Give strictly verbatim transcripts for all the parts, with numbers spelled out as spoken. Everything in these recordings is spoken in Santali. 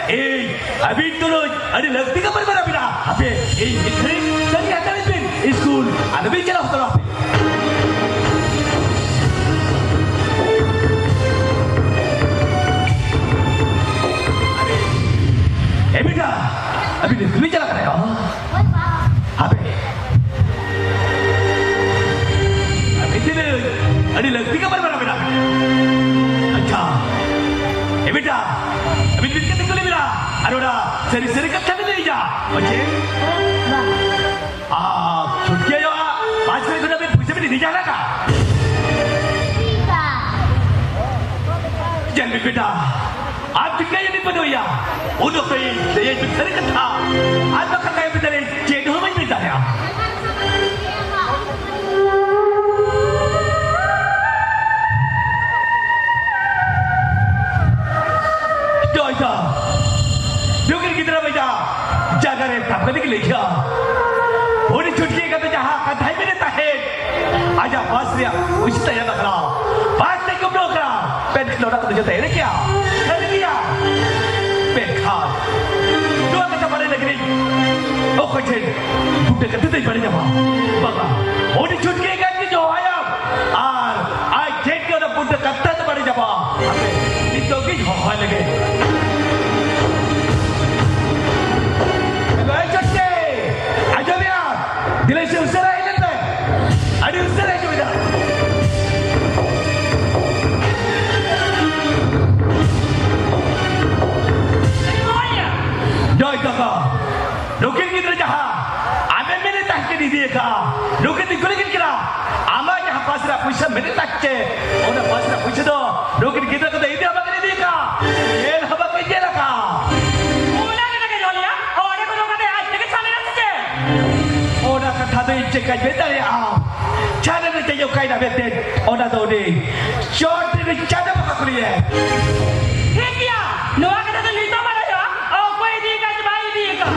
ᱮᱭ, ᱟᱹᱵᱤᱱ ᱛᱩᱞᱩᱡ ᱟᱹᱰᱤ ᱞᱟᱹᱠᱛᱤ ᱠᱷᱚᱵᱚᱨ ᱢᱮᱱᱟᱜ ᱵᱤᱱᱟ᱾ ᱦᱟᱯᱮ, ᱮᱭ ᱢᱤᱫ ᱜᱷᱟᱹᱲᱤᱡ ᱛᱟᱺᱜᱤ ᱦᱟᱛᱟᱲ ᱵᱤᱱ, ᱥᱠᱩᱞ ᱟᱞᱚᱵᱤᱱ ᱪᱟᱞᱟᱣ ᱦᱟᱛᱟᱲᱚᱜᱼᱟ᱾ ᱮ ᱵᱮᱴᱟ, ᱟᱹᱵᱤᱱ ᱥᱠᱩᱞ ᱵᱤᱱ ᱪᱟᱞᱟᱜ ᱠᱟᱱᱟ? ᱦᱟᱯᱮ, ᱟᱹᱵᱤᱱ ᱛᱤᱱᱟᱹᱜ ᱟᱹᱰᱤ ᱞᱟᱹᱠᱛᱤ ᱠᱷᱚᱵᱚᱨ ᱢᱮᱱᱟᱜ ᱵᱤᱱᱟ᱾ ᱟᱪᱪᱷᱟ, ᱮ ᱵᱮᱴᱟ, ᱟᱹᱵᱤᱱ ᱢᱤᱫ ᱠᱟᱛᱷᱟ ᱠᱩᱞᱤ ᱵᱤᱱᱟ, ᱟᱨ ᱚᱱᱟ ᱥᱟᱹᱨᱤ ᱥᱟᱹᱨᱤ ᱠᱟᱛᱷᱟ ᱵᱤᱱ ᱞᱟᱹᱭᱟ᱾ ᱢᱟᱪᱮᱫ? ᱟᱨ ᱪᱷᱩᱴᱠᱤ ᱟᱭᱳᱣᱟᱜ ᱯᱟᱸᱪ ᱛᱟᱹᱨᱤᱠᱷ ᱠᱷᱚᱱᱟᱜ ᱵᱤᱱ ᱯᱩᱭᱥᱟᱹ ᱵᱤᱱ ᱤᱫᱤ ᱡᱟᱣᱨᱟ ᱠᱟᱜᱼᱟ? ᱧᱮᱞ ᱢᱮ ᱵᱮᱴᱟ, ᱟᱢ ᱪᱷᱩᱴᱠᱤ ᱟᱭᱳ ᱵᱤᱱ ᱵᱟᱹᱱᱩᱜ ᱮᱭᱟ, ᱩᱱ ᱚᱠᱛᱚ ᱤᱧ ᱞᱟᱹᱭᱟᱹᱧ ᱢᱮ ᱥᱟᱹᱨᱤ ᱠᱟᱛᱷᱟ, ᱟᱨ ᱵᱟᱠᱷᱟᱱ ᱛᱟᱭᱚᱢ ᱛᱮ ᱪᱮᱫ ᱦᱚᱸ ᱵᱟᱹᱧ ᱢᱮᱱ ᱫᱟᱲᱮᱭᱟᱜᱼᱟ᱾ ᱡᱚᱭᱫᱟ, ᱱᱩᱠᱤᱱ ᱜᱤᱫᱽᱨᱟᱹ ᱵᱟᱡᱟ ᱡᱟᱭᱜᱟ ᱨᱮ ᱛᱟᱯ ᱠᱟᱛᱮ ᱜᱮ ᱞᱟᱹᱭ ᱠᱮᱜᱼᱟ᱾ ᱩᱱᱤ ᱪᱷᱩᱴᱠᱤ ᱠᱟᱛᱮ ᱡᱟᱦᱟᱸ ᱠᱟᱛᱷᱟᱭ ᱢᱮᱱᱮᱫ ᱛᱟᱦᱮᱸᱫ, ᱟᱡᱟᱜ ᱵᱟᱥ ᱨᱮᱭᱟᱜ ᱯᱩᱭᱥᱟᱹ ᱛᱟᱭ ᱮᱢ ᱟᱠᱟᱱᱟ᱾ ᱵᱟᱥ ᱛᱮ ᱠᱩᱢᱵᱽᱲᱩ ᱟᱠᱟᱱᱟ᱾ ᱢᱮᱱᱠᱷᱟᱱ ᱚᱱᱟ ᱠᱚᱫᱚ ᱡᱚᱛᱚ ᱮᱲᱮ ᱜᱮᱭᱟ, ᱥᱟᱹᱨᱤ ᱜᱮᱭᱟ᱾ ᱢᱮᱱᱠᱷᱟᱱ ᱱᱚᱣᱟ ᱠᱟᱛᱷᱟ ᱵᱟᱲᱟᱭ ᱞᱟᱹᱜᱤᱫ ᱤᱧ ᱚᱠᱚᱭ ᱴᱷᱮᱱ ᱵᱩᱴᱟᱹ ᱠᱟᱛᱮ ᱫᱚᱧ ᱵᱟᱲᱟᱭ ᱧᱟᱢᱟ? ᱵᱟᱵᱟ, ᱩᱱᱤ ᱪᱷᱩᱴᱠᱤ ᱮᱠᱟᱞ ᱜᱮ ᱦᱚᱦᱚᱭᱟ᱾ ᱟᱨ ᱟᱡ ᱴᱷᱮᱱ ᱜᱮ ᱚᱱᱟ ᱵᱩᱴᱟᱹ ᱠᱟᱛᱷᱟ ᱫᱚ ᱵᱟᱲᱟᱭ ᱧᱟᱢᱟ᱾ ᱦᱟᱯᱮ, ᱱᱤᱛᱚᱜ ᱜᱤᱧ ᱦᱚᱦᱚᱭ ᱞᱮᱜᱮ᱾ ᱮ ᱪᱷᱩᱴᱠᱤ, ᱟᱸᱡᱚᱢᱮᱜᱼᱟ? ᱫᱮᱞᱟ ᱥᱮ ᱩᱥᱟᱹᱨᱟ ᱦᱮᱡ ᱞᱮᱱ ᱢᱮ᱾ ᱟᱹᱰᱤ ᱩᱥᱟᱹᱨᱟ ᱦᱤᱡᱩᱜ ᱢᱮ᱾ ᱡᱚᱭ ᱠᱟᱠᱟ, ᱱᱩᱠᱤᱱ ᱜᱤᱫᱽᱨᱟᱹ ᱡᱟᱦᱟᱸ ᱟᱢᱮᱢ ᱢᱮᱱᱮᱫ ᱛᱟᱦᱮᱸ ᱠᱤᱱ ᱤᱫᱤ ᱟᱠᱟᱫᱼᱟ, ᱱᱩᱠᱤᱱ ᱫᱚᱧ ᱠᱩᱞᱤ ᱠᱤᱱ ᱠᱟᱱᱟ, ᱟᱢᱟᱜ ᱡᱟᱦᱟᱸ ᱵᱟᱥ ᱨᱮᱭᱟᱜ ᱯᱩᱭᱥᱟᱹ ᱢᱮᱱᱮᱫ ᱛᱟᱦᱮᱸ ᱪᱮ, ᱚᱱᱟ ᱵᱟᱥ ᱨᱮᱭᱟᱜ ᱯᱩᱭᱥᱟᱹ ᱫᱚ ᱱᱩᱠᱤᱱ ᱜᱤᱫᱽᱨᱟᱹ ᱠᱚᱫᱚ ᱤᱫᱤ ᱦᱚᱸ ᱵᱟᱹᱠᱤᱱ ᱤᱫᱤ ᱟᱠᱟᱫᱼᱟ, ᱧᱮᱞ ᱦᱚᱸ ᱵᱟᱹᱠᱤᱱ ᱧᱮᱞ ᱟᱠᱟᱫᱼᱟ᱾ ᱚᱱᱟ ᱠᱟᱛᱷᱟ ᱜᱮ ᱡᱚᱞᱤᱭᱟ, ᱚᱸᱰᱮ ᱠᱚᱫᱚ ᱠᱟᱛᱮ ᱟᱡ ᱛᱮᱜᱮ ᱪᱷᱟᱱᱮ ᱨᱮ ᱥᱮ ᱪᱮᱫ? ᱚᱱᱟ ᱠᱟᱛᱷᱟ ᱫᱚ ᱤᱧ ᱪᱮᱠᱟᱧ ᱢᱮᱱ ᱫᱟᱲᱮᱭᱟᱜᱼᱟ? ᱪᱷᱟᱱᱮ ᱨᱮ ᱪᱮᱫ ᱚᱠᱟᱭᱮᱱᱟ ᱢᱮᱱᱛᱮ, ᱚᱱᱟ ᱫᱚ ᱩᱱᱤ ᱪᱚᱴ ᱨᱮ ᱪᱟᱸᱫᱚ ᱵᱚᱸᱜᱟ ᱠᱩᱞᱤᱭᱮ᱾ ᱴᱷᱤᱠ ᱜᱮᱭᱟ, ᱱᱚᱣᱟ ᱠᱟᱛᱷᱟ ᱫᱚ ᱱᱤᱛᱚᱜ ᱵᱟᱲᱟᱭᱚᱜᱼᱟ, ᱚᱠᱚᱭ ᱤᱫᱤ ᱟᱠᱟᱫ ᱥᱮ ᱵᱟᱭ ᱤᱫᱤ ᱟᱠᱟᱫ᱾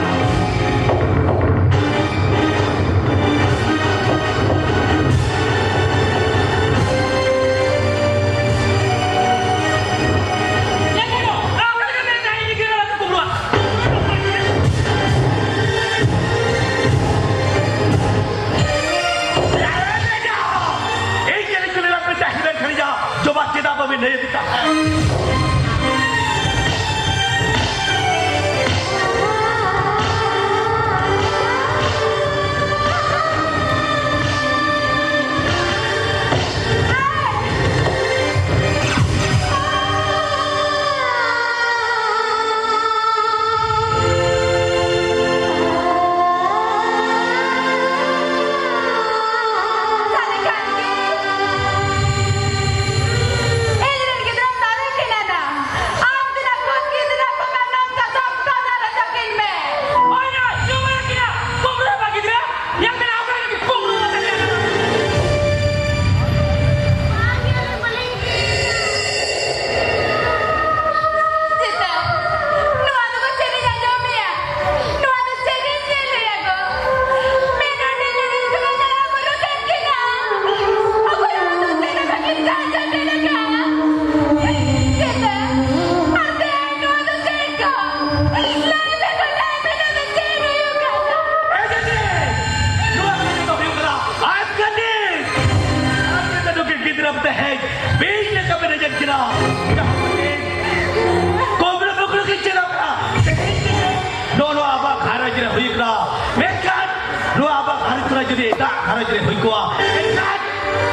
ᱮᱴᱟᱜ ᱜᱷᱟᱨᱚᱸᱡᱽ ᱨᱮ ᱦᱩᱭ ᱠᱚᱜᱼᱟ, ᱮᱱᱠᱷᱟᱱ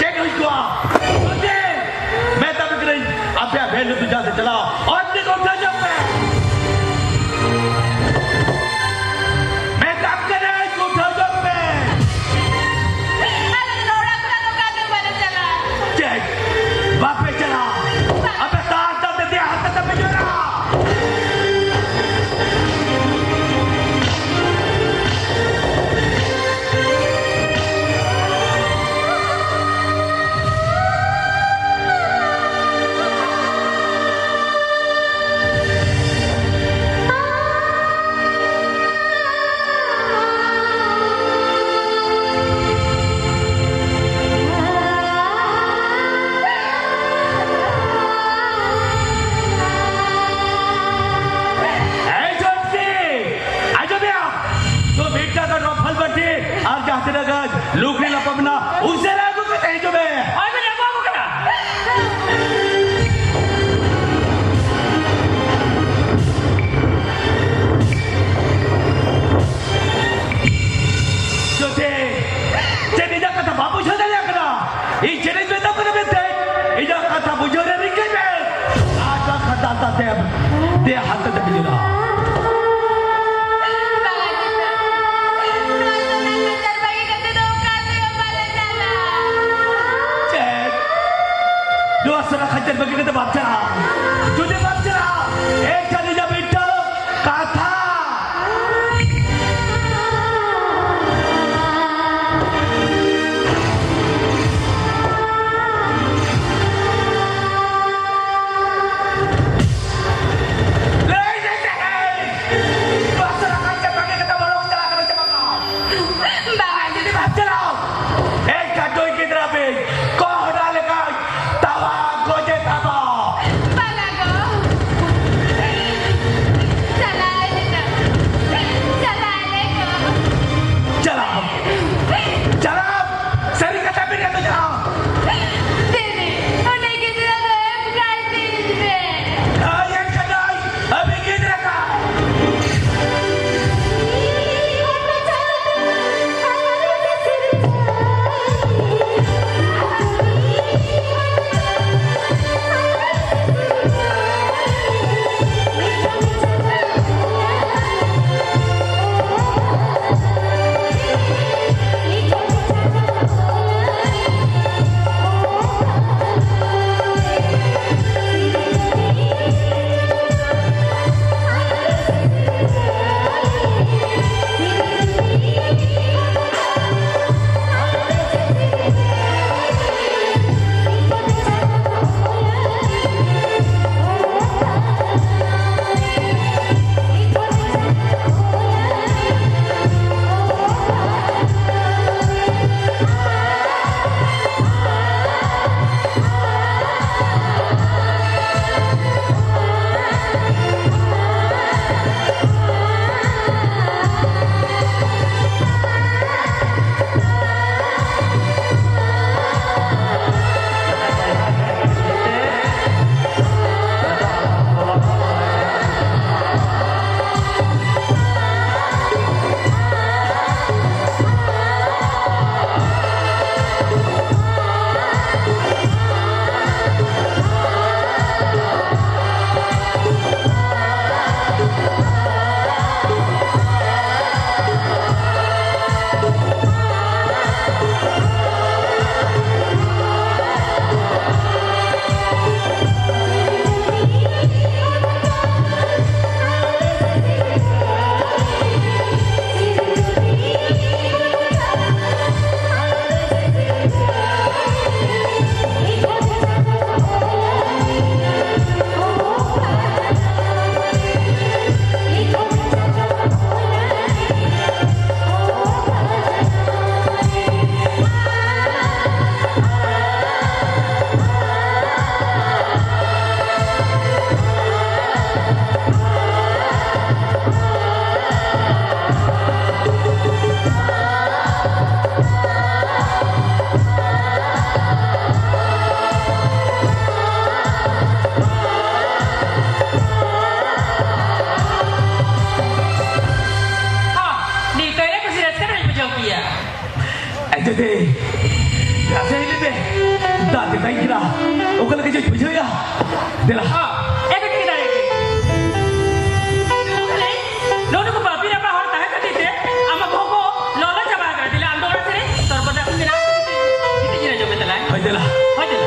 ᱪᱮᱫ ᱦᱩᱭ ᱠᱚᱜᱼᱟ? ᱢᱮᱛᱟ ᱯᱮ ᱠᱟᱹᱱᱟᱹᱧ, ᱟᱯᱮᱭᱟᱜ ᱵᱷᱮᱞᱩ ᱫᱚ ᱡᱟᱦᱟᱸ ᱥᱮᱫ ᱪᱟᱞᱟᱣ, ᱚᱱᱛᱮ ᱠᱚ ᱩᱴᱷᱟᱹᱣ ᱧᱚᱜ ᱯᱮ᱾ ᱢᱮᱛᱟᱢ ᱠᱟᱹᱱᱟᱹᱧ, ᱩᱴᱷᱟᱹᱣ ᱧᱚᱜ ᱯᱮ᱾ ᱟᱞᱮ ᱫᱚ ᱚᱲᱟᱜ ᱠᱷᱚᱱᱟᱜ ᱫᱚ ᱚᱠᱟ ᱛᱮ ᱵᱟᱞᱮ ᱪᱟᱞᱟᱜᱼᱟ᱾ ᱪᱮᱫ? ᱵᱟᱯᱮ ᱪᱟᱞᱟᱜᱼᱟ? ᱟᱯᱮ ᱛᱟᱲ ᱛᱟᱲ ᱛᱮ ᱦᱟᱱᱛᱮ ᱛᱟᱯᱮ ᱡᱚᱲᱟ᱾ ᱚᱠᱟ ᱞᱮᱠᱟ ᱪᱚᱧ ᱵᱩᱡᱷᱟᱹᱣᱮᱫᱼᱟ᱾ ᱫᱮᱞᱟ᱾ ᱦᱚᱸ, ᱮ ᱠᱟᱹᱴᱤᱡ ᱜᱮ ᱫᱟᱲᱮ ᱜᱮ᱾ ᱱᱚᱜᱼᱚ ᱱᱩᱠᱩ ᱵᱟᱹᱯᱤ ᱨᱟᱯᱟ ᱦᱚᱲ ᱛᱟᱦᱮᱸ ᱠᱷᱟᱹᱛᱤᱨ ᱛᱮ ᱟᱢᱟᱜ ᱵᱚᱦᱚᱜ ᱠᱚ ᱞᱚᱞᱚ ᱪᱟᱵᱟ ᱟᱠᱟᱱᱟ᱾ ᱫᱮᱞᱟ, ᱟᱢ ᱫᱚ ᱚᱲᱟᱜ ᱥᱮᱫ ᱨᱮ ᱛᱚᱨᱯᱚᱫᱟ ᱠᱚ ᱢᱮᱱᱟᱜᱼᱟ, ᱜᱤᱛᱤᱡ ᱡᱤᱨᱟᱹᱜ ᱡᱚᱝ ᱢᱮ ᱛᱟᱞᱟᱝ᱾ ᱦᱳᱭ, ᱫᱮᱞᱟ᱾ ᱦᱳᱭ, ᱫᱮᱞᱟ᱾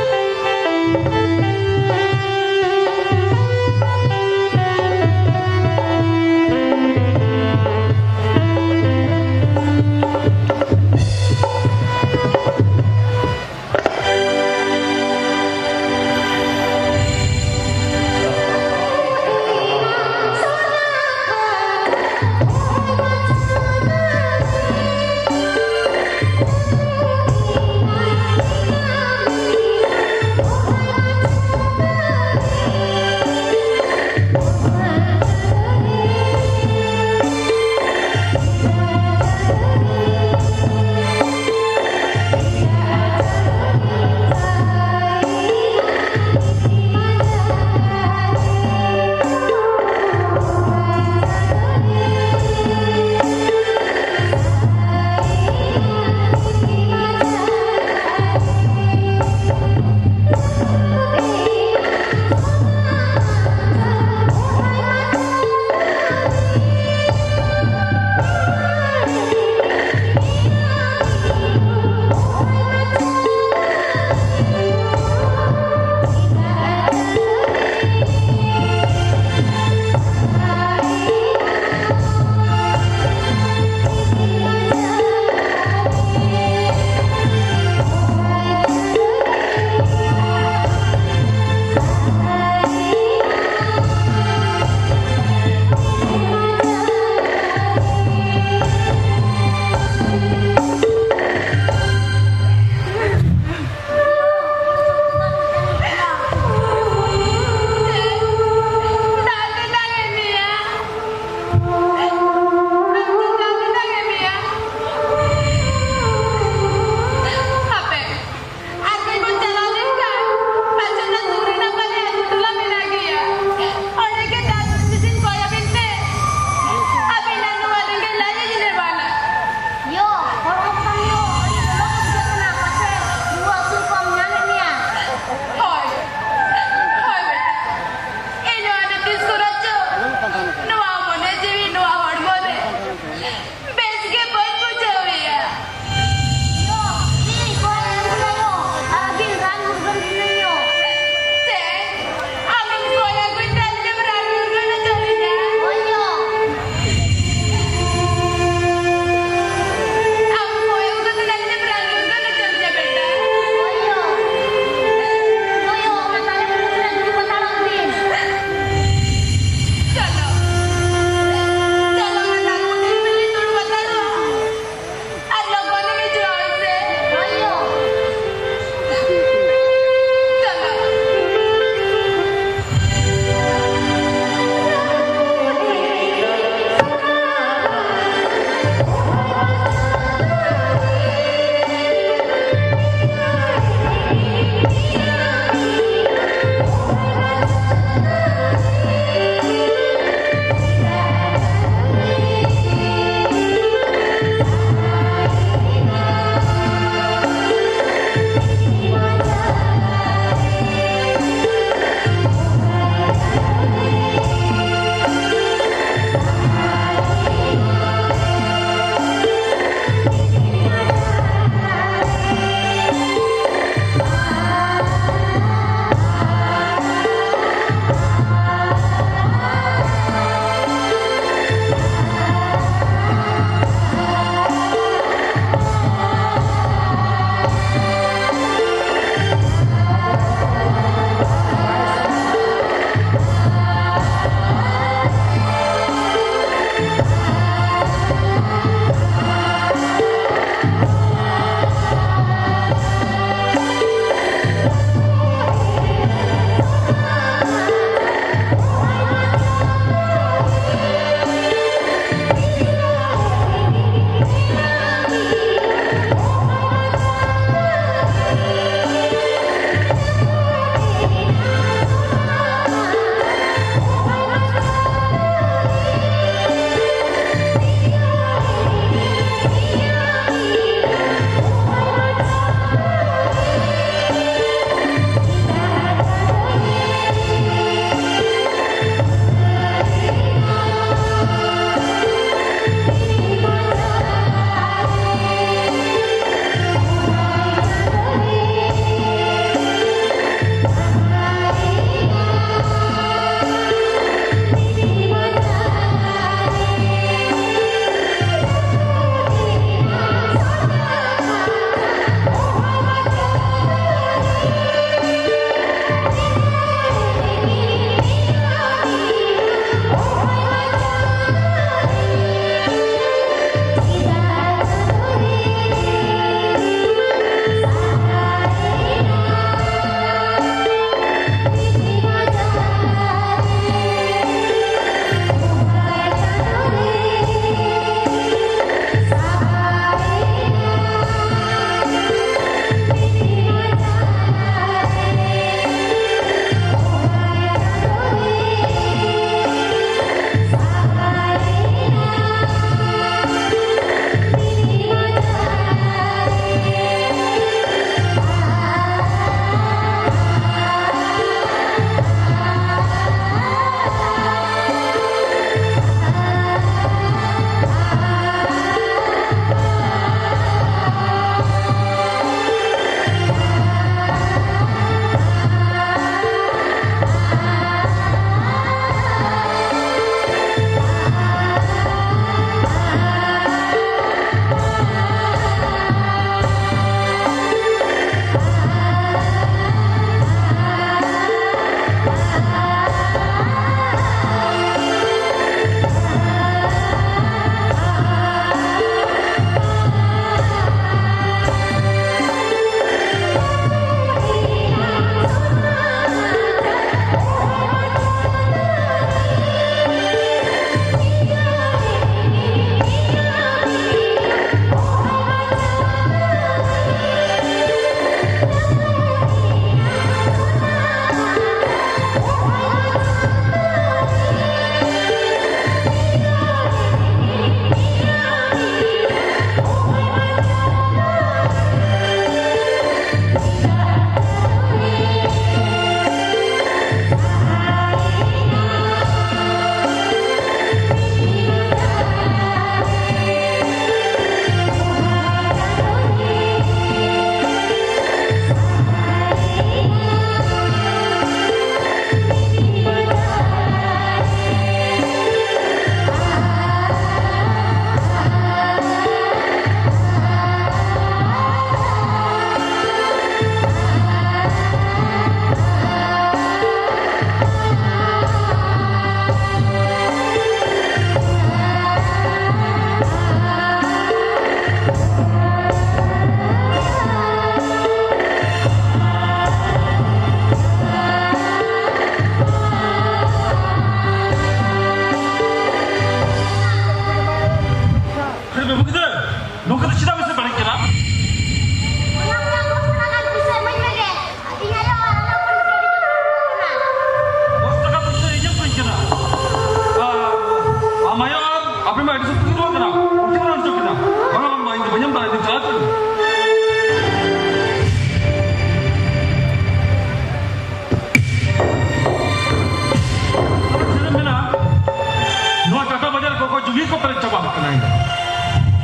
ᱜᱮ ᱠᱚ ᱯᱮᱨᱮᱡ ᱪᱟᱵᱟ ᱠᱟᱱᱟ᱾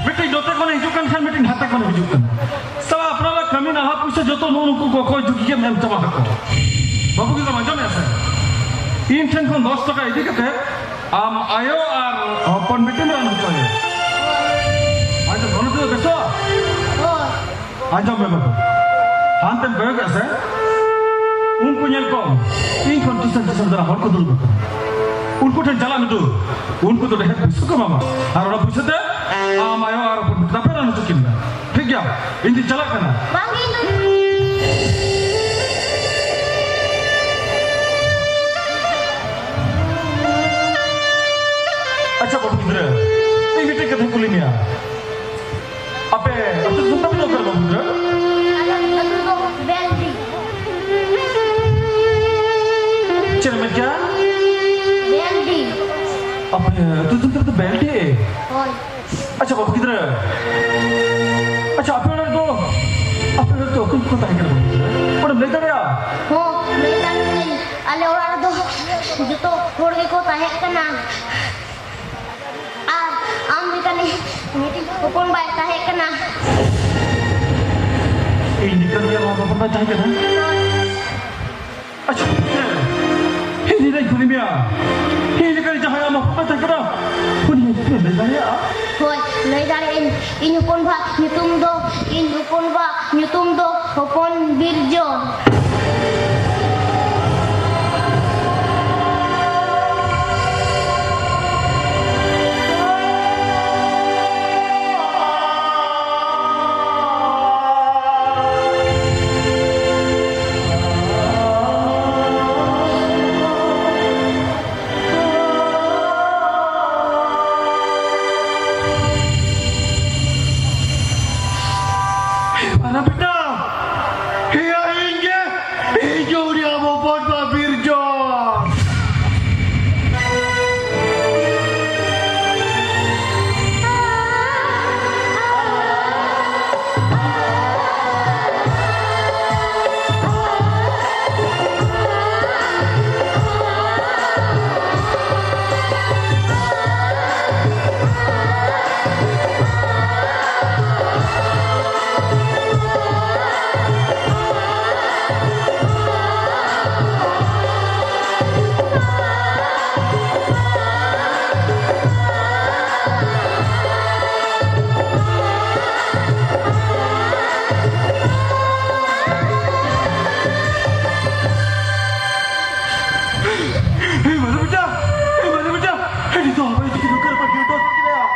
ᱢᱤᱫᱴᱤᱡ ᱱᱚᱛᱮ ᱠᱷᱚᱱᱮ ᱦᱤᱡᱩᱜ ᱠᱟᱱ ᱠᱷᱟᱱ, ᱢᱤᱫᱴᱤᱡ ᱱᱟᱛᱮ ᱠᱷᱚᱱᱮ ᱦᱤᱡᱩᱜ ᱠᱟᱱᱟ᱾ ᱥᱟᱞᱟ ᱟᱯᱱᱟᱨᱟᱜ ᱠᱟᱹᱢᱤ ᱱᱟᱞᱦᱟ ᱯᱩᱭᱥᱟᱹ ᱡᱚᱛᱚ ᱱᱩᱜᱼᱩ ᱱᱩᱠᱩ ᱠᱚ ᱚᱠᱚᱭ ᱡᱩᱜᱤ ᱜᱮᱢ ᱮᱢ ᱪᱟᱵᱟ ᱟᱠᱚᱣᱟ᱾ ᱵᱟᱹᱵᱩ ᱜᱤᱫᱽᱨᱟᱹ ᱟᱸᱡᱚᱢᱮᱫᱼᱟ ᱥᱮ? ᱤᱧ ᱴᱷᱮᱱ ᱠᱷᱚᱱ ᱫᱚᱥ ᱴᱟᱠᱟ ᱤᱫᱤ ᱠᱟᱛᱮ ᱟᱢ ᱟᱭᱳ ᱟᱨ ᱦᱚᱯᱚᱱ ᱵᱤᱴᱤᱢ ᱨᱟᱱ ᱦᱚᱪᱚᱭᱮᱭᱟ᱾ ᱟᱸᱡᱚᱢ ᱵᱟᱹᱱᱩᱜ ᱛᱮᱫᱚ ᱵᱮᱥᱚᱜᱼᱟ? ᱟᱸᱡᱚᱢ ᱢᱮ ᱵᱟᱹᱵᱩ, ᱦᱟᱱᱛᱮᱢ ᱠᱚᱭᱚᱜᱮᱫ ᱥᱮ? ᱩᱱᱠᱩ ᱧᱮᱞ ᱠᱚᱢ, ᱤᱧ ᱠᱷᱚᱱ ᱠᱤᱥᱟᱹᱬ ᱠᱤᱥᱟᱹᱬ ᱫᱷᱟᱨᱟ ᱦᱚᱲ ᱠᱚ ᱫᱩᱲᱩᱵ ᱟᱠᱟᱱᱟ᱾ ᱩᱱᱠᱩ ᱴᱷᱮᱱ ᱪᱟᱞᱟᱜ ᱢᱮ ᱫᱩ, ᱩᱱᱠᱩ ᱫᱚ ᱰᱷᱮᱨ ᱯᱩᱭᱥᱟᱹ ᱠᱚ ᱮᱢᱟᱢᱟ᱾ ᱟᱨ ᱚᱱᱟ ᱯᱩᱭᱥᱟᱹ ᱛᱮ ᱟᱢ ᱟᱭᱳ ᱟᱨ ᱦᱚᱯᱚᱱ ᱵᱤᱴᱤ ᱛᱟᱯᱮ ᱨᱟᱱ ᱦᱚᱪᱚ ᱠᱤᱱ ᱢᱮ᱾ ᱴᱷᱤᱠ ᱜᱮᱭᱟ, ᱤᱧ ᱫᱩᱧ ᱪᱟᱞᱟᱜ ᱠᱟᱱᱟ᱾ ᱵᱟᱝ, ᱤᱧ ᱫᱚ ᱟᱪᱪᱷᱟ ᱵᱟᱹᱵᱩ ᱜᱤᱫᱽᱨᱟᱹ, ᱤᱧ ᱢᱤᱫᱴᱮᱡ ᱠᱟᱛᱷᱟᱧ ᱠᱩᱞᱤ ᱢᱮᱭᱟ᱾ ᱟᱯᱮ ᱟᱹᱛᱩ ᱫᱤᱥᱚᱢ ᱛᱟᱯᱮ ᱫᱚ ᱚᱠᱟᱨᱮ ᱵᱟᱹᱵᱩ ᱜᱤᱫᱽᱨᱟᱹ? ᱟᱞᱮ ᱟᱹᱛᱩ ᱫᱚ ᱵᱮᱞᱰᱤ᱾ ᱪᱮᱫ ᱮᱢ ᱢᱮᱱ ᱠᱮᱜᱼᱟ? ᱵᱮᱞᱰᱤ᱾ ᱟᱯᱮ ᱟᱹᱛᱩ ᱫᱤᱥᱚᱢ ᱛᱟᱯᱮ ᱫᱚ ᱵᱮᱞᱰᱤ? ᱦᱳᱭ᱾ ᱟᱪᱪᱷᱟ ᱵᱟᱹᱵᱩ ᱜᱤᱫᱽᱨᱟᱹ, ᱟᱪᱪᱷᱟ ᱟᱯᱮ ᱚᱲᱟᱜ ᱨᱮᱫᱚ, ᱟᱯᱮ ᱚᱲᱟᱜ ᱨᱮᱫᱚ ᱚᱠᱚᱭ ᱠᱚ ᱛᱟᱦᱮᱸ ᱠᱟᱱᱟ ᱵᱟᱹᱵᱩ ᱜᱤᱫᱽᱨᱟᱹ? ᱚᱸᱰᱮᱢ ᱞᱟᱹᱭ ᱫᱟᱲᱮᱭᱟᱜᱼᱟ? ᱦᱚᱸ, ᱞᱟᱹᱭ ᱫᱟᱲᱮᱭᱟᱜᱼᱟᱹᱧ᱾ ᱟᱞᱮ ᱚᱲᱟᱜ ᱨᱮᱫᱚ ᱡᱚᱛᱚ ᱦᱚᱲ ᱜᱮᱠᱚ ᱛᱟᱦᱮᱸ ᱠᱟᱱᱟ᱾ ᱟᱨ ᱟᱢ ᱞᱮᱠᱟᱱᱤᱡ ᱢᱤᱫᱴᱤᱡ ᱦᱚᱯᱚᱱ ᱵᱟᱭ ᱛᱟᱦᱮᱸ ᱠᱟᱱᱟ᱾ ᱤᱧ ᱞᱮᱠᱟᱱᱤᱡ ᱟᱢ ᱦᱚᱯᱚᱱ ᱵᱟᱭ ᱛᱟᱦᱮᱸ ᱠᱟᱱᱟ? ᱟᱪᱪᱷᱟ, ᱤᱧ ᱞᱮᱠᱟᱧ ᱠᱩᱞᱤ ᱢᱮᱭᱟ, ᱤᱧ ᱞᱮᱠᱟᱱᱤᱡ ᱡᱟᱦᱟᱸᱭ ᱟᱢ ᱦᱚᱯᱚᱱ ᱵᱟᱭ ᱛᱟᱦᱮᱸ ᱠᱟᱱᱟ, ᱩᱱᱤ ᱧᱩᱛᱩᱢ ᱞᱟᱹᱭ ᱫᱟᱲᱮᱭᱟᱜᱼᱟ? ᱦᱳᱭ, ᱞᱟᱹᱭ ᱫᱟᱲᱮᱭᱟᱜ ᱟᱹᱧ᱾ ᱤᱧ ᱦᱚᱯᱚᱱ ᱵᱟ ᱧᱩᱛᱩᱢ ᱫᱚ, ᱤᱧ ᱦᱚᱯᱚᱱ ᱵᱟ ᱧᱩᱛᱩᱢ ᱫᱚ ᱦᱚᱯᱚᱱ ᱵᱤᱨᱡᱚᱱ᱾ ᱟᱨ ᱵᱮᱴᱟ, ᱦᱮᱭᱟ ᱤᱧ ᱜᱮ, ᱤᱧ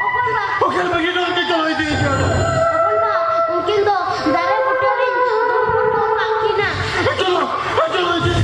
ᱦᱚᱯᱚᱱ ᱵᱟ, ᱦᱚᱯᱚᱱ ᱵᱟ, ᱩᱱᱠᱤᱱ ᱫᱚ ᱫᱟᱨᱮ ᱵᱩᱴᱟᱹ ᱨᱤᱧ ᱫᱩᱲᱩᱵ ᱦᱚᱴᱚ ᱠᱟᱜ ᱠᱤᱱᱟ᱾ ᱪᱚᱞᱚ, ᱪᱚᱞᱚ, ᱪᱚᱞᱚ᱾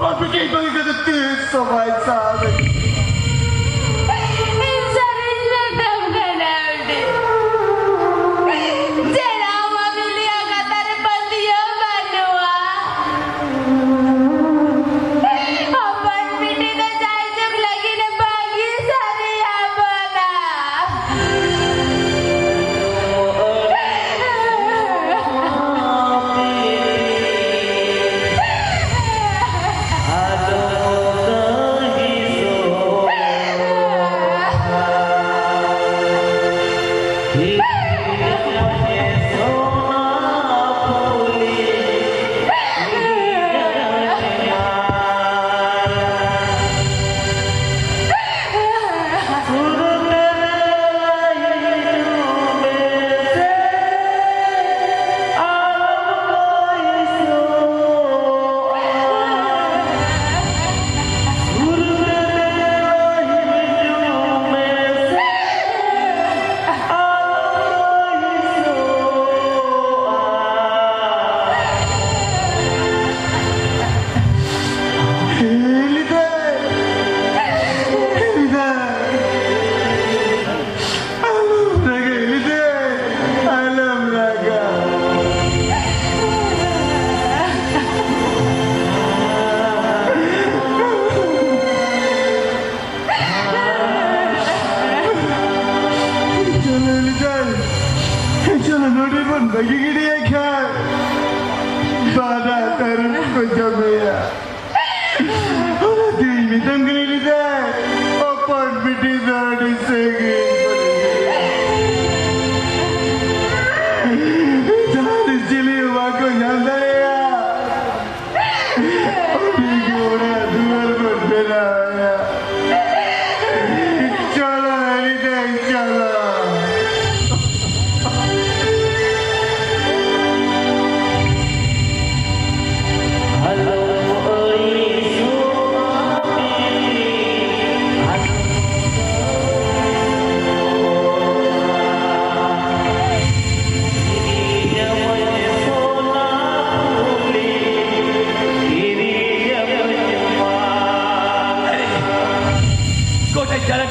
ᱟᱨ ᱵᱤᱴᱤ ᱵᱟᱹᱜᱤ ᱠᱟᱛᱮ ᱛᱤᱥ ᱦᱚᱸ ᱵᱟᱭ ᱥᱟᱦᱟᱣ ᱞᱟᱹᱜᱤᱫ᱾ ᱤᱧ ᱥᱟᱹᱨᱤᱧ ᱢᱮᱛᱟᱢ ᱠᱟᱱᱟ ᱵᱤᱴᱤ, ᱡᱮ ᱟᱢᱟᱜ ᱵᱤᱞᱤᱭᱟ ᱠᱟᱛᱷᱟ ᱨᱮ ᱯᱟᱹᱛᱭᱟᱹᱣ ᱵᱟᱹᱱᱩᱜᱼᱟ᱾ ᱦᱚᱯᱚᱱ ᱵᱤᱴᱤ ᱫᱚ ᱡᱟᱭᱡᱩᱜᱽ ᱞᱟᱹᱜᱤᱫ ᱮ ᱵᱟᱹᱜᱤ ᱥᱟᱹᱨᱤ ᱟᱵᱚᱱᱟ᱾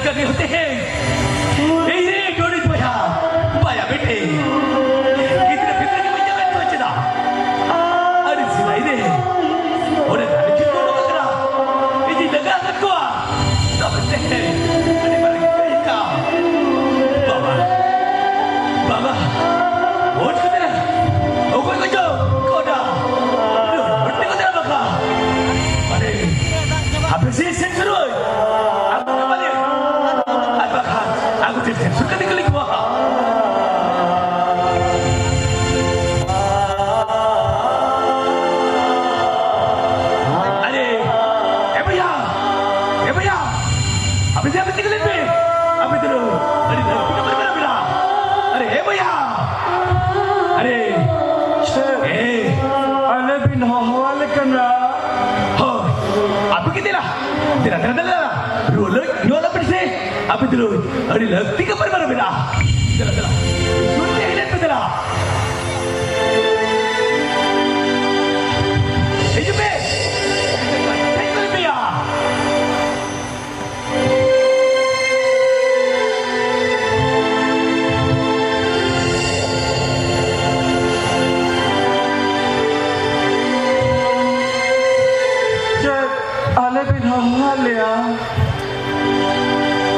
ᱠᱟᱹᱢᱤ ᱦᱚᱛᱮ ᱦᱮ ᱤᱧ ᱨᱮ ᱰᱚᱰᱤ ᱵᱚᱭᱦᱟ ᱵᱟᱭᱟ ᱵᱮᱴᱮ ᱜᱤᱫᱽᱨᱟᱹ ᱯᱤᱫᱽᱨᱟᱹ ᱜᱮ ᱵᱟᱹᱧ ᱧᱟᱢᱮᱫ ᱠᱚᱣᱟ ᱪᱮᱫᱟᱜ? ᱟᱹᱰᱤ ᱥᱮᱫᱟᱭ ᱨᱮ ᱚᱸᱰᱮ ᱫᱟᱨᱮ ᱪᱩᱴᱟᱹ ᱚᱰᱚᱠ ᱟᱠᱟᱱᱟ᱾ ᱤᱧᱤᱧ ᱞᱟᱜᱟ ᱟᱠᱟᱫ ᱠᱚᱣᱟ᱾ ᱛᱚᱵᱮ ᱛᱮᱦᱮᱧ ᱟᱹᱰᱤ ᱢᱟᱨᱟᱝ ᱤᱧ ᱠᱟᱹᱭ ᱠᱟᱜᱼᱟ᱾ ᱵᱟᱵᱟ, ᱵᱟᱵᱟ, ᱵᱷᱳᱴ ᱠᱟᱛᱮ ᱚᱠᱚᱭ ᱠᱚᱪᱚ ᱠᱚᱰᱟ ᱵᱷᱳᱴ ᱠᱟᱛᱮ ᱵᱟᱠᱟ ᱟᱨᱮ ᱟᱯᱮ ᱥᱮ ᱥᱮ ᱥᱩᱨᱩᱭ ᱟᱨ ᱵᱟᱵᱟ ᱟᱨ ᱵᱟᱠᱷᱟᱱ ᱟᱹᱜᱩ ᱛᱮ ᱥᱮ ᱥᱩᱨ ᱠᱟᱛᱮ ᱠᱚ ᱞᱤᱠᱩᱣᱟ᱾ ᱟᱨᱮ ᱮ ᱵᱚᱭᱦᱟ, ᱮ ᱵᱚᱭᱦᱟ, ᱟᱯᱮ ᱥᱮ ᱟᱯᱮ ᱛᱮᱜᱮ ᱞᱮ ᱯᱮ᱾ ᱟᱯᱮ ᱫᱚ ᱟᱹᱰᱤ ᱞᱟᱹᱠᱛᱤ ᱠᱟᱛᱷᱟ ᱯᱮ ᱢᱮᱱᱟ᱾ ᱟᱨᱮ ᱮ ᱵᱚᱭᱦᱟ, ᱟᱨᱮ ᱮ ᱟᱞᱮ ᱵᱤᱱ ᱦᱚᱦᱚᱣᱟᱞᱮ ᱠᱟᱱᱟ᱾ ᱦᱳᱭ, ᱟᱯᱮ ᱜᱮ ᱫᱮᱞᱟ, ᱫᱮᱞᱟ, ᱫᱮᱞᱟ, ᱫᱮᱞᱟ, ᱨᱩᱣᱟᱹᱲ ᱞᱟᱹᱜᱤᱫ ᱧᱚᱜ ᱟᱯᱮ ᱥᱮ᱾ ᱟᱯᱮ ᱫᱩᱞᱩ, ᱟᱹᱰᱤ ᱞᱟᱹᱠᱛᱤ ᱠᱟᱛᱷᱟ ᱯᱮ ᱢᱮᱱᱟ᱾ ᱫᱮᱞᱟ, ᱫᱮᱞᱟ, ᱥᱩᱨ ᱛᱮ ᱦᱮᱡ ᱞᱮᱱ ᱯᱮ ᱫᱮᱞᱟ᱾ ᱦᱤᱡᱩᱜ ᱯᱮ᱾ ᱦᱮᱡ ᱜᱚᱫ ᱯᱮᱭᱟ᱾ ᱪᱮᱫ ᱟᱞᱮ ᱵᱤᱱ ᱦᱚᱦᱚᱣᱟᱫ ᱞᱮᱭᱟ?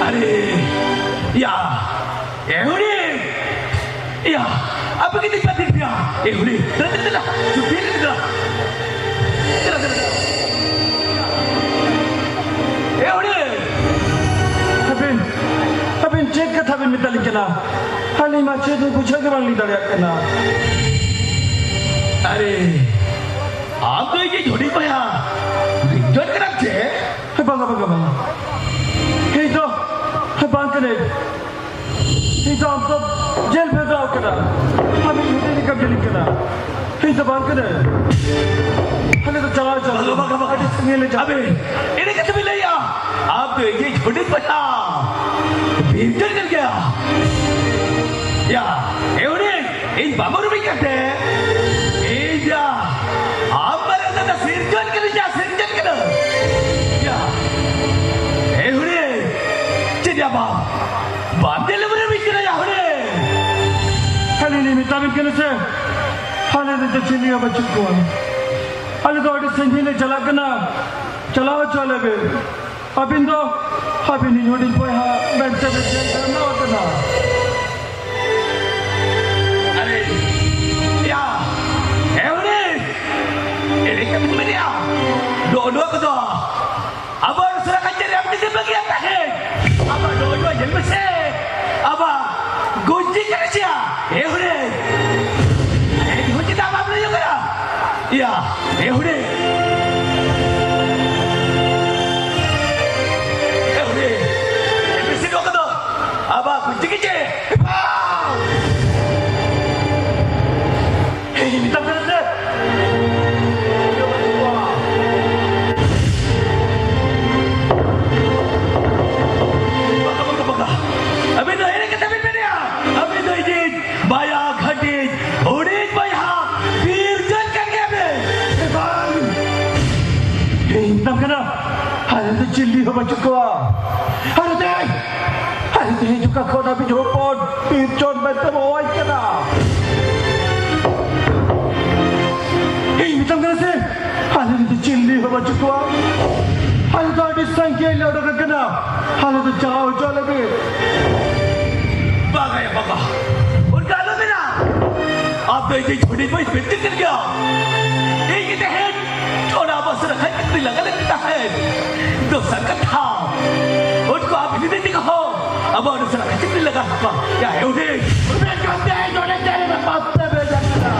ᱟᱨᱮ, ᱭᱟ, ᱮ ᱦᱩᱰᱤᱧ, ᱭᱟ, ᱟᱯᱮ ᱜᱮ ᱫᱤᱠᱯᱟᱛᱤ ᱯᱮᱭᱟ᱾ ᱮ ᱦᱩᱰᱤᱧ, ᱫᱮᱞᱟ, ᱫᱮᱞᱟ, ᱫᱮᱞᱟ, ᱪᱩᱯᱤ ᱫᱮᱞᱟ᱾ ᱫᱮᱞᱟ, ᱫᱮᱞᱟ᱾ ᱮ ᱦᱩᱰᱤᱧ᱾ ᱟᱹᱵᱤᱱ, ᱟᱹᱵᱤᱱ ᱪᱮᱫ ᱠᱟᱛᱷᱟ ᱵᱤᱱ ᱢᱮᱛᱟᱞᱤᱧ ᱠᱟᱱᱟ? ᱟᱹᱞᱤᱧ ᱢᱟ ᱪᱮᱫ ᱦᱚᱸ ᱵᱩᱡᱷᱟᱹᱣ ᱜᱮ ᱵᱟᱝᱞᱤᱧ ᱫᱟᱲᱮᱭᱟᱜ ᱠᱟᱱᱟ᱾ ᱟᱨᱮ, ᱟᱢ ᱫᱚ ᱤᱧᱤᱡ ᱦᱩᱰᱤᱧ ᱵᱚᱭᱦᱟ, ᱵᱤᱧᱡᱚᱱ ᱠᱟᱱᱟᱢ ᱪᱮ? ᱵᱟᱝᱟ, ᱵᱟᱝᱟ, ᱵᱟᱝᱟ᱾ ᱤᱧ ᱫᱚ ᱵᱟᱝ ᱠᱟᱹᱱᱟᱹᱧ᱾ ᱤᱧ ᱫᱚ ᱟᱢ ᱫᱚ ᱡᱮᱞ ᱵᱷᱮᱡᱟᱣ ᱠᱟᱱᱟ᱾ ᱟᱢ ᱤᱧ ᱦᱩᱰᱤᱧ ᱞᱮᱠᱟᱢ ᱧᱮᱞᱤᱧ ᱠᱟᱱᱟ᱾ ᱤᱧ ᱫᱚ ᱵᱟᱝ ᱠᱟᱹᱱᱟᱹᱧ᱾ ᱟᱞᱮ ᱫᱚ ᱪᱟᱞᱟᱣ ᱪᱟᱞᱟᱣ ᱵᱟᱝᱟ, ᱵᱟᱝᱟ, ᱵᱟᱝᱟ᱾ ᱟᱹᱰᱤ ᱥᱟᱺᱜᱤᱧ ᱞᱮ ᱪᱟᱞᱟᱣ᱾ ᱟᱵᱮ, ᱮᱲᱮ ᱠᱟᱛᱷᱟ ᱵᱤᱱ ᱞᱟᱹᱭᱟ᱾ ᱟᱢ ᱫᱚ ᱤᱧᱤᱡ ᱦᱩᱰᱤᱧ ᱵᱚᱭᱦᱟ᱾ ᱵᱤᱧᱡᱚᱱ ᱠᱟᱱ ᱜᱮᱭᱟ᱾ ᱭᱟ, ᱮ ᱦᱩᱰᱤᱧ, ᱤᱧ ᱵᱟᱢ ᱩᱨᱩᱢᱤᱧ ᱠᱟᱱ ᱛᱮ? ᱤᱧ ᱭᱟ, ᱟᱢ ᱵᱟᱨᱮ ᱛᱮ ᱥᱤᱨᱡᱚᱱ ᱠᱟᱹᱱᱟᱹᱧ ᱭᱟ, ᱥᱤᱨᱡᱚᱱ ᱠᱟᱹᱱᱟᱹᱧ᱾ ᱭᱟ, ᱮ ᱦᱩᱰᱤᱧ, ᱵᱟᱢ ᱧᱮᱞ ᱵᱟᱲᱟ ᱢᱤᱫ ᱠᱟᱱᱟ ᱭᱟ ᱦᱚᱲᱮ? ᱟᱹᱞᱤᱧ ᱞᱤᱧ ᱢᱮᱛᱟᱵᱤᱱ ᱠᱟᱱᱟ ᱥᱮ, ᱟᱞᱮ ᱨᱮᱱ ᱫᱚ ᱪᱤᱞᱤ ᱦᱚᱸ ᱵᱟᱹᱪᱩᱜ ᱠᱚᱣᱟ᱾ ᱟᱞᱮ ᱫᱚ ᱟᱹᱰᱤ ᱥᱟᱺᱜᱤᱧ ᱞᱮ ᱪᱟᱞᱟᱜ ᱠᱟᱱᱟ, ᱪᱟᱞᱟᱣ ᱦᱚᱪᱚ ᱟᱞᱮ ᱵᱮᱱ᱾ ᱟᱹᱵᱤᱱ ᱫᱚ, ᱟᱹᱵᱤᱱ ᱤᱧ ᱦᱩᱰᱤᱧ ᱵᱚᱭᱦᱟ ᱢᱮᱱᱛᱮ ᱵᱮᱱ ᱧᱮᱞ ᱧᱟᱢ ᱟᱠᱟᱱᱟ᱾ ᱟᱨᱮ, ᱭᱟ, ᱮ ᱦᱩᱰᱤᱧ, ᱮᱲᱮ ᱠᱟᱛᱷᱟᱢ ᱢᱮᱱᱮᱜᱼᱟ? ᱱᱚᱜᱼᱚ ᱱᱚᱣᱟ ᱠᱚᱫᱚ ᱟᱵᱚ ᱩᱥᱟᱹᱨᱟ ᱠᱟᱪᱮ ᱨᱮ ᱟᱯᱱᱤ ᱥᱮ ᱵᱟᱹᱜᱤᱭᱟ ᱛᱟᱦᱮᱸ᱾ ᱟᱵᱚ ᱱᱚᱜᱼᱚ ᱱᱚᱣᱟ ᱧᱮᱞ ᱢᱮᱥᱮ᱾ ᱟᱵᱚ ᱜᱚᱡᱤ ᱠᱟᱱᱟ ᱪᱮᱭᱟ? ᱮ ᱦᱩᱰᱤᱧ, ᱮ ᱦᱩᱰᱤᱧ, ᱪᱮᱫᱟᱜ ᱵᱟᱢ ᱞᱟᱹᱭ ᱠᱟᱱᱟ? ᱭᱟ, ᱮ ᱦᱩᱰᱤᱧ᱾ ᱮ ᱦᱩᱰᱤᱧ᱾ ᱮ ᱵᱤᱥᱤ ᱱᱚᱣᱟ ᱠᱚᱫᱚ ᱟᱵᱟᱨ ᱠᱚ ᱪᱤᱠᱤ ᱪᱮ? ᱮᱭ, ᱢᱮᱛᱟᱢ ᱠᱟᱱᱟ ᱥᱮ? ᱵᱟᱠᱟ, ᱵᱟᱠᱟ, ᱵᱟᱠᱟ᱾ ᱟᱹᱵᱤᱱ ᱫᱚ ᱮᱲᱮ ᱠᱟᱛᱷᱟ ᱵᱤᱱ ᱢᱮᱱᱮᱜᱼᱟ᱾ ᱟᱹᱵᱤᱱ ᱫᱚ ᱤᱧᱤᱡ ᱵᱟᱭᱟ ᱜᱷᱟᱹᱴᱤᱡ ᱦᱩᱰᱤᱧ ᱵᱚᱭᱦᱟ ᱵᱤᱨ ᱡᱟᱹᱛ ᱠᱟᱱ ᱜᱮᱭᱟ ᱵᱤᱱ᱾ ᱮ ᱵᱟᱝ᱾ ᱤᱧ ᱢᱮᱛᱟᱢ ᱠᱟᱱᱟ, ᱟᱞᱮ ᱫᱚ ᱪᱤᱞᱤ ᱦᱚᱸ ᱵᱟᱹᱪᱩᱜ ᱠᱚᱣᱟ᱾ ᱟᱨ ᱛᱮᱦᱮᱧ, ᱟᱨ ᱛᱮᱦᱮᱧ ᱚᱠᱟ ᱠᱷᱚᱱ ᱟᱹᱵᱤᱱ ᱦᱚᱯᱚᱱ ᱵᱤᱨ ᱪᱚᱱ ᱢᱮᱱᱛᱮ ᱵᱚ ᱦᱚᱦᱚᱭ ᱠᱟᱱᱟ? ᱤᱧ ᱢᱮᱛᱟᱢ ᱠᱟᱱᱟ ᱥᱮ, ᱟᱞᱮ ᱨᱮᱱ ᱫᱚ ᱪᱤᱞᱤ ᱦᱚᱸ ᱵᱟᱹᱪᱩᱜ ᱠᱚᱣᱟ᱾ ᱟᱞᱮ ᱫᱚ ᱟᱹᱰᱤ ᱥᱟᱸᱜᱮ ᱞᱮ ᱚᱰᱚᱠ ᱟᱠᱟᱱᱟ᱾ ᱟᱞᱮ ᱫᱚ ᱪᱟᱞᱟᱣ ᱦᱚᱪᱚ ᱟᱞᱮ ᱯᱮ᱾ ᱵᱟᱝᱟ ᱭᱟ ᱵᱟᱵᱟ, ᱚᱱᱠᱟ ᱟᱞᱚ ᱢᱮᱱᱟ᱾ ᱟᱯᱮ ᱡᱮ ᱡᱷᱩᱲᱤ ᱯᱮ ᱵᱤᱱᱛᱤ ᱠᱮᱫ ᱜᱮᱭᱟ, ᱤᱧ ᱜᱮ ᱛᱟᱦᱮᱸᱫ ᱚᱱᱟ ᱵᱚᱥ ᱨᱮ ᱠᱷᱟᱡ ᱠᱟᱹᱴᱤᱡ ᱞᱟᱜᱟ ᱞᱮ ᱛᱟᱦᱮᱸᱫ᱾ ᱫᱚᱥᱟᱨ ᱠᱟᱛᱷᱟ, ᱩᱱᱠᱩ ᱟᱯᱮ ᱡᱩᱫᱤ ᱛᱤᱠ ᱦᱚᱸ ᱟᱵᱚ ᱚᱱᱟ ᱥᱟᱞᱟᱜ ᱠᱷᱟᱹᱪᱤ ᱞᱟᱜᱟ ᱠᱚᱣᱟ᱾ ᱭᱟ, ᱮ ᱦᱩᱰᱤᱧ᱾ ᱩᱱᱤ ᱡᱚᱢ ᱛᱮ ᱱᱚᱰᱮ ᱪᱮᱫ ᱞᱮᱠᱟ ᱯᱟᱯ ᱛᱮ ᱵᱷᱮᱡᱟ ᱠᱟᱱᱟ?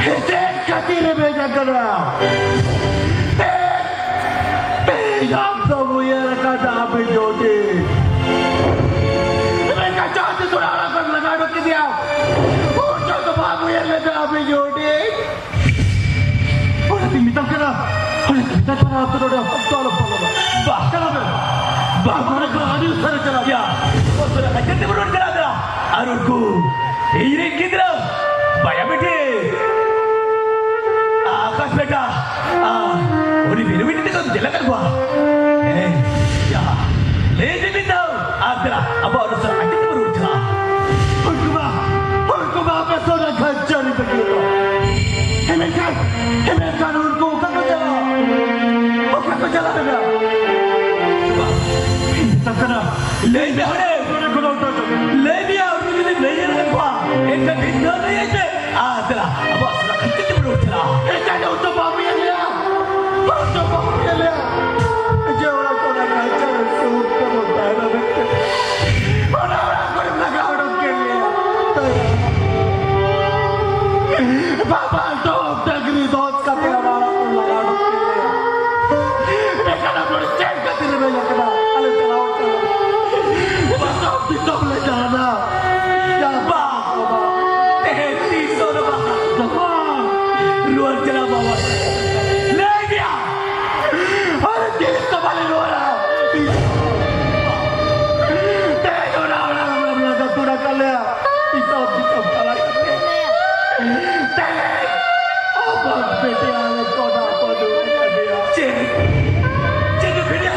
ᱦᱮᱸᱥᱮ ᱠᱷᱟᱹᱛᱤᱨ ᱮ ᱵᱷᱮᱡᱟ ᱠᱟᱱᱟ? ᱛᱮᱦᱮᱧ ᱟᱢ ᱫᱚᱢ ᱩᱭᱦᱟᱹᱨ ᱟᱠᱟᱫᱟ ᱟᱢ ᱡᱳᱴᱤ? ᱢᱮᱱᱠᱷᱟᱱ ᱡᱟᱦᱟᱸ ᱛᱤᱥ ᱚᱲᱟᱜ ᱠᱷᱚᱱ ᱞᱟᱜᱟ ᱩᱰᱩᱠ ᱠᱮᱫᱮᱭᱟ, ᱩᱱ ᱡᱚᱦᱚᱜ ᱫᱚ ᱵᱟᱢ ᱩᱭᱦᱟᱹᱨ ᱞᱮᱫᱟ ᱟᱢ ᱡᱳᱴᱤ? ᱚᱱᱟᱛᱤᱧ ᱢᱮᱛᱟᱢ ᱠᱟᱱᱟ, ᱚᱱᱟᱛᱤᱧ ᱢᱮᱛᱟᱢ ᱠᱟᱱᱟ, ᱟᱯᱮ ᱱᱚᱰᱮ ᱚᱠᱛᱚ ᱟᱞᱚ ᱯᱮ ᱯᱟᱨᱚᱢᱟ᱾ ᱵᱟ᱾ ᱪᱟᱞᱟᱜ ᱢᱮ᱾ ᱵᱟ᱾ ᱱᱚᱰᱮ ᱠᱷᱚᱱ ᱟᱹᱰᱤ ᱩᱥᱟᱹᱨᱟ ᱪᱟᱞᱟᱜ ᱢᱮ᱾ ᱭᱟ, ᱩᱥᱟᱹᱨᱟ ᱠᱷᱟᱱ ᱪᱮᱫ ᱛᱮᱵᱚᱱ ᱨᱚᱲ ᱠᱟᱱᱟ ᱟᱫᱚ? ᱟᱨ ᱩᱱᱠᱩ ᱤᱧ ᱨᱮᱱ ᱜᱤᱫᱽᱨᱟᱹ, ᱵᱟᱭᱟ ᱵᱤᱴᱤ, ᱟᱠᱟᱥ ᱵᱮᱴᱟ, ᱟᱨ ᱩᱱᱤ ᱵᱤᱨᱩ ᱵᱤᱴᱤ ᱛᱮᱠᱚ ᱧᱮᱞ ᱟᱠᱟᱫ ᱠᱚᱣᱟ᱾ ᱦᱮᱸ, ᱭᱟ᱾ ᱞᱟᱹᱭ ᱢᱮ ᱦᱚᱲᱮ᱾ ᱞᱟᱹᱭ ᱢᱮᱭᱟ, ᱩᱱᱤ ᱡᱩᱫᱤ ᱞᱟᱹᱭ ᱧᱮᱞ ᱠᱚᱣᱟ, ᱮᱱᱠᱷᱟᱱ ᱱᱤᱛ ᱫᱚ ᱞᱟᱹᱭ ᱯᱮ᱾ ᱟᱨ ᱫᱮᱞᱟ, ᱟᱵᱚᱣᱟᱜ ᱥᱟᱞᱟ ᱠᱷᱟᱹᱛᱤᱨ ᱛᱮ ᱵᱚᱱ ᱪᱟᱞᱟᱜᱼᱟ᱾ ᱮᱱᱠᱷᱟᱱ ᱩᱱ ᱫᱚ ᱵᱟᱢ ᱧᱮᱞ ᱞᱮᱭᱟ᱾ ᱩᱱ ᱫᱚ ᱵᱟᱢ ᱧᱮᱞ ᱞᱮᱭᱟ᱾ ᱡᱮ ᱚᱲᱟᱜ ᱠᱚᱨᱮ ᱱᱟᱭ ᱪᱟᱨᱮ ᱥᱩᱠ ᱛᱮᱵᱚᱱ ᱛᱟᱦᱮᱱᱟ ᱢᱮᱱᱛᱮ᱾ ᱚᱱᱟ ᱚᱲᱟᱜ ᱠᱚᱨᱮ ᱞᱟᱜᱟ ᱩᱰᱩᱠ ᱠᱮᱫ ᱞᱮᱭᱟ᱾ ᱵᱟᱵᱟ ᱫᱚ ᱰᱟᱹᱝᱨᱤ ᱫᱚ ᱠᱟᱛᱮ ᱟᱵᱟᱨ ᱞᱟᱜᱟᱣ ᱠᱮᱫ ᱞᱮᱭᱟ᱾ ᱮᱠᱷᱟᱱ ᱟᱵᱚ ᱪᱮᱫ ᱠᱷᱟᱹᱛᱤᱨ ᱨᱮ ᱵᱮᱱ ᱠᱟᱱᱟ? ᱟᱞᱮ ᱪᱟᱞᱟᱣ ᱠᱟᱱᱟ᱾ ᱵᱟᱥᱟ ᱫᱤᱥᱚᱢ ᱞᱮ ᱡᱟᱦᱟᱱᱟ᱾ ᱡᱟ ᱵᱟ, ᱵᱟ, ᱛᱮᱦᱮᱧ ᱛᱤᱥ ᱦᱚᱸ ᱵᱟᱝ᱾ ᱵᱟᱵᱟ, ᱨᱩᱣᱟᱹᱲ ᱪᱟᱞᱟᱣ ᱵᱟᱵᱟ᱾ ᱞᱟᱹᱭ ᱜᱮᱭᱟ᱾ ᱟᱨ ᱛᱤᱥ ᱦᱚᱸ ᱵᱟᱞᱮ ᱨᱩᱣᱟᱹᱲᱟ᱾ ᱛᱮᱦᱮᱧ ᱚᱱᱟ ᱚᱲᱟᱜ ᱨᱮ ᱵᱟᱵᱟ ᱫᱚ ᱫᱩᱲᱟ ᱠᱟᱞᱮ᱾ ᱫᱤᱥᱚᱢ ᱫᱤᱥᱚᱢ ᱪᱟᱞᱟᱜ ᱠᱟᱛᱮ᱾ ᱛᱮᱦᱮᱧ ᱦᱚᱯᱚᱱ ᱵᱤᱴᱤ ᱟᱞᱮ ᱠᱚᱰᱟ ᱠᱚ ᱫᱩᱲᱩᱵ ᱠᱟᱫᱮᱭᱟ᱾ ᱪᱮᱫ? ᱪᱮᱫ ᱵᱤᱴᱤ?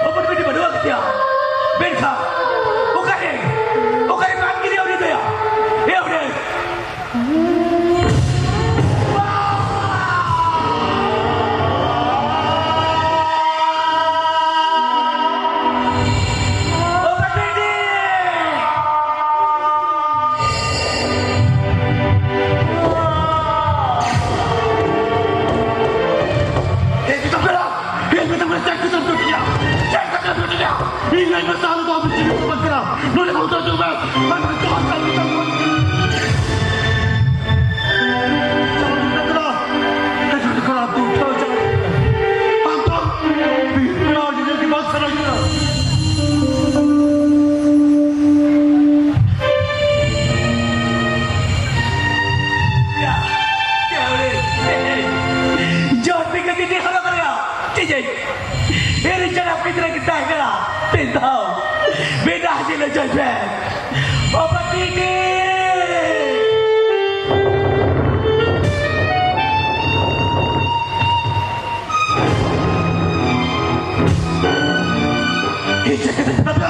ᱦᱚᱯᱚᱱ ᱵᱤᱴᱤ ᱵᱟᱹᱱᱩᱜ ᱟᱠᱟᱫᱮᱭᱟ? ᱢᱮᱱᱠᱷᱟᱱ ᱚᱠᱟᱨᱮ? ᱚᱠᱟᱨᱮ ᱵᱟᱝ ᱠᱮᱫᱮᱭᱟ ᱩᱱᱤ ᱫᱚᱭᱟ? ᱮ ᱚᱸᱰᱮ᱾ ᱤᱧ ᱞᱟᱹᱭ ᱢᱮ, ᱛᱟᱦᱞᱮ ᱫᱚ ᱟᱢ ᱪᱮᱫ ᱮᱢ ᱠᱟᱹᱢᱤ ᱠᱟᱱᱟ? ᱱᱚᱰᱮ ᱠᱷᱚᱱ ᱩᱛᱟᱹᱨ ᱦᱤᱡᱩᱜ ᱢᱮ᱾ ᱵᱟᱝᱠᱷᱟᱱ ᱫᱚ ᱟᱢ ᱪᱟᱞᱟᱣ ᱠᱟᱛᱮ ᱟᱢ ᱪᱟᱞᱟᱣ ᱠᱟᱛᱮ ᱟᱢ ᱪᱟᱞᱟᱣ ᱠᱟᱛᱮ ᱟᱢ ᱫᱚ ᱵᱤᱱᱟᱣ ᱡᱤᱱᱤᱥ ᱜᱮ ᱵᱟᱝ ᱥᱟᱱᱟᱧ ᱠᱟᱱᱟ᱾ ᱡᱚᱦᱟᱨ ᱜᱮ ᱡᱩᱫᱤ ᱦᱚᱨᱚᱜ ᱨᱮᱭᱟᱜ ᱪᱮᱫ ᱮᱨ ᱡᱟᱱᱟᱢ ᱜᱤᱫᱽᱨᱟᱹ ᱜᱮ ᱛᱟᱦᱮᱸ ᱠᱟᱱᱟ, ᱛᱮ ᱫᱷᱟᱣ ᱵᱮᱰᱟ ᱡᱤᱞ ᱡᱚᱭ ᱯᱮ᱾ ᱵᱟᱵᱟ ᱴᱤᱴᱤ! ᱤᱧ ᱪᱮᱫ ᱠᱟᱛᱮ ᱪᱮᱫᱟᱜ ᱯᱮ?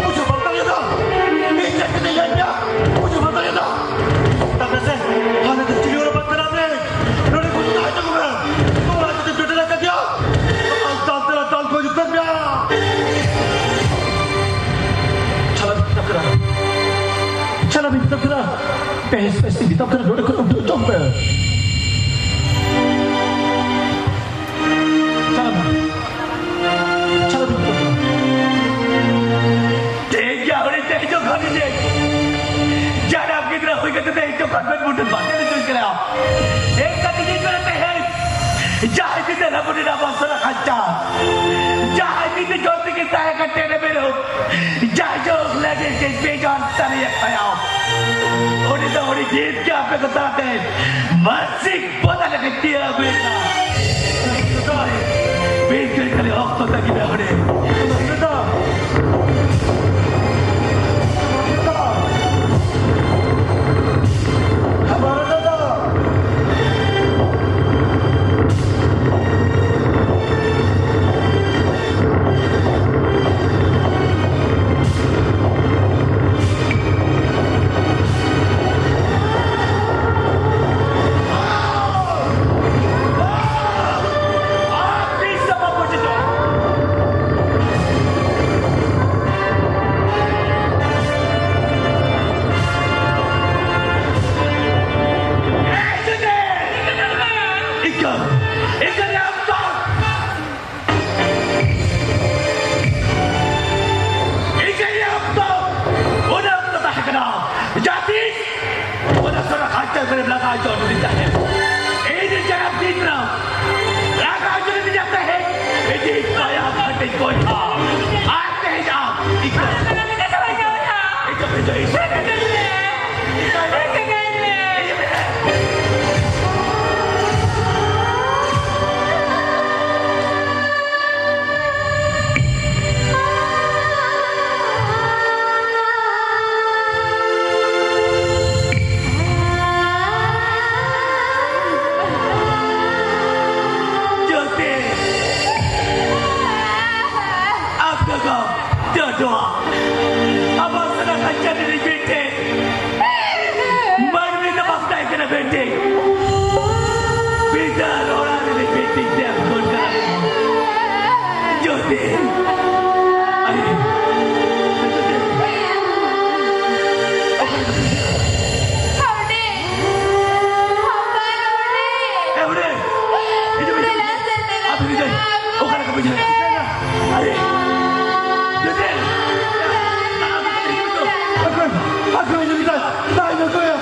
ᱵᱩᱡᱷᱟᱹᱣ ᱵᱟᱢ ᱫᱟᱲᱮᱭᱟᱫᱟ? ᱤᱧ ᱪᱮᱫ ᱠᱟᱛᱮ ᱧᱮᱞ ᱯᱮᱭᱟ? ᱵᱩᱡᱷᱟᱹᱣ ᱵᱟᱢ ᱫᱟᱲᱮᱭᱟᱫᱟ? ᱛᱟᱯᱮ ᱥᱮ, ᱦᱟᱱᱮ ᱫᱚ ᱪᱤᱞᱤ ᱦᱚᱸ ᱵᱟᱝ ᱠᱟᱱᱟ ᱯᱮ᱾ ᱱᱚᱰᱮ ᱠᱷᱚᱱ ᱛᱟᱦᱮᱸ ᱦᱚᱪᱚ ᱠᱚᱢᱮ᱾ ᱚᱲᱟᱜ ᱡᱩᱫᱤ ᱯᱮ ᱰᱮᱨᱟ ᱠᱟᱫᱮᱭᱟ, ᱟᱨ ᱫᱟᱞ ᱛᱮ ᱫᱟᱞ ᱠᱚ ᱦᱤᱡᱩᱜ ᱠᱟᱱ ᱜᱮᱭᱟ᱾ ᱪᱟᱞᱟᱜ ᱢᱮ᱾ ᱪᱟᱞᱟᱜ ᱢᱮ᱾ ᱴᱷᱤᱠ ᱜᱮᱭᱟ, ᱩᱱᱤ ᱛᱮᱦᱮᱧ ᱡᱚᱠᱷᱚᱱ ᱤᱧ ᱡᱟᱱᱟᱢ ᱜᱤᱫᱽᱨᱟᱹ ᱦᱩᱭ ᱠᱟᱛᱮ ᱛᱮᱦᱮᱧ ᱡᱚᱠᱷᱚᱱ ᱵᱮᱱ ᱵᱩᱴᱟᱹ ᱵᱟᱝ ᱵᱮᱱ ᱵᱩᱡᱽ ᱠᱟᱱᱟ᱾ ᱮᱱᱠᱟ ᱛᱮᱜᱮ ᱠᱟᱱᱟ ᱛᱮᱦᱮᱧ᱾ ᱡᱟᱦᱟᱸᱭ ᱜᱤᱫᱽᱨᱟᱹ ᱵᱩᱴᱟᱹ ᱟᱵᱚ ᱥᱟᱞᱟᱜ ᱠᱷᱟᱧᱪᱟ᱾ ᱡᱟᱦᱟᱸᱭ ᱜᱤᱫᱽᱨᱟᱹ ᱡᱚᱞ ᱛᱮᱜᱮ ᱛᱟᱦᱮᱸ ᱠᱟᱱ ᱴᱮᱰᱮ ᱢᱮᱨᱚᱢ᱾ ᱡᱟᱭᱡᱩᱜᱽ ᱞᱟᱹᱜᱤᱫ ᱜᱮ ᱵᱮᱡᱟᱨ ᱥᱟᱹᱨᱤᱭᱮᱫ ᱛᱟᱭᱟ᱾ ᱩᱱᱤ ᱫᱚ ᱩᱱᱤ ᱡᱤᱛ ᱜᱮ ᱟᱯᱮ ᱠᱚ ᱛᱟᱞᱟᱛᱮ ᱢᱟᱱᱥᱤᱠ ᱵᱚᱫᱟ ᱞᱮᱠᱟ ᱛᱤᱭᱟᱹ ᱟᱹᱜᱩᱭᱮᱫᱟ᱾ ᱵᱤᱱ ᱠᱷᱟᱹᱞᱤ ᱚᱠᱛᱚ ᱛᱟᱹᱜᱤ ᱢᱮ ᱦᱚᱲᱮ᱾ ᱤᱧᱟᱹᱜ ᱚᱠᱛᱚ, ᱚᱱᱟ ᱚᱠᱛᱚ ᱛᱟᱦᱮᱸ ᱠᱟᱱᱟ᱾ ᱡᱟᱹᱛᱤ, ᱚᱱᱟ ᱥᱚᱨᱟ ᱠᱷᱟᱱᱪᱟ ᱠᱚᱨᱮ ᱞᱟᱜᱟ ᱦᱚᱪᱚ ᱞᱤᱫᱤᱧ ᱛᱟᱦᱮᱸᱫ᱾ ᱤᱧ ᱡᱟᱱᱟᱢ ᱫᱤᱱ ᱨᱮ ᱞᱟᱜᱟ ᱦᱚᱪᱚ ᱞᱤᱫᱤᱧᱟ ᱛᱟᱦᱮᱸᱫ᱾ ᱤᱧᱤᱡ ᱢᱟᱭᱟᱢ ᱦᱟᱹᱴᱤᱧ ᱵᱚᱭᱦᱟ᱾ ᱟᱨ ᱛᱮᱦᱮᱧ ᱟᱢ ᱤᱧ ᱤᱧ ᱫᱚ ᱤᱧ ᱫᱚ ᱤᱧ ᱫᱚ ᱡᱳᱛᱤ! ᱟᱯᱮ ᱠᱚ ᱡᱚᱡᱚᱣᱟ! ᱟᱵᱚ ᱥᱟᱱᱟᱢ ᱟᱪᱟᱨ ᱨᱤᱱᱤᱡ ᱢᱤᱫᱴᱮᱱ ᱢᱟᱹᱱᱢᱤ ᱫᱚ ᱵᱟᱯᱞᱟᱭ ᱠᱟᱱᱟ ᱵᱤᱴᱤ᱾ ᱵᱤᱫᱟᱹᱞ ᱚᱲᱟᱜ ᱨᱤᱱᱤᱡ ᱵᱤᱴᱤ ᱛᱮ ᱠᱷᱚᱱ ᱠᱟᱱᱟ᱾ ᱡᱳᱛᱤ! ᱟᱭ! ᱡᱳᱛᱤ! ᱦᱟᱣᱰᱤ! ᱚᱠᱟ ᱞᱮᱠᱟ ᱵᱩᱡᱷᱟᱹᱣ? ᱟᱨᱮ, ᱡᱩᱫᱤ ᱟᱠᱚ ᱠᱚ ᱡᱩᱫᱤ ᱛᱟᱭ, ᱛᱟᱭ ᱱᱩᱠᱩᱭᱟ᱾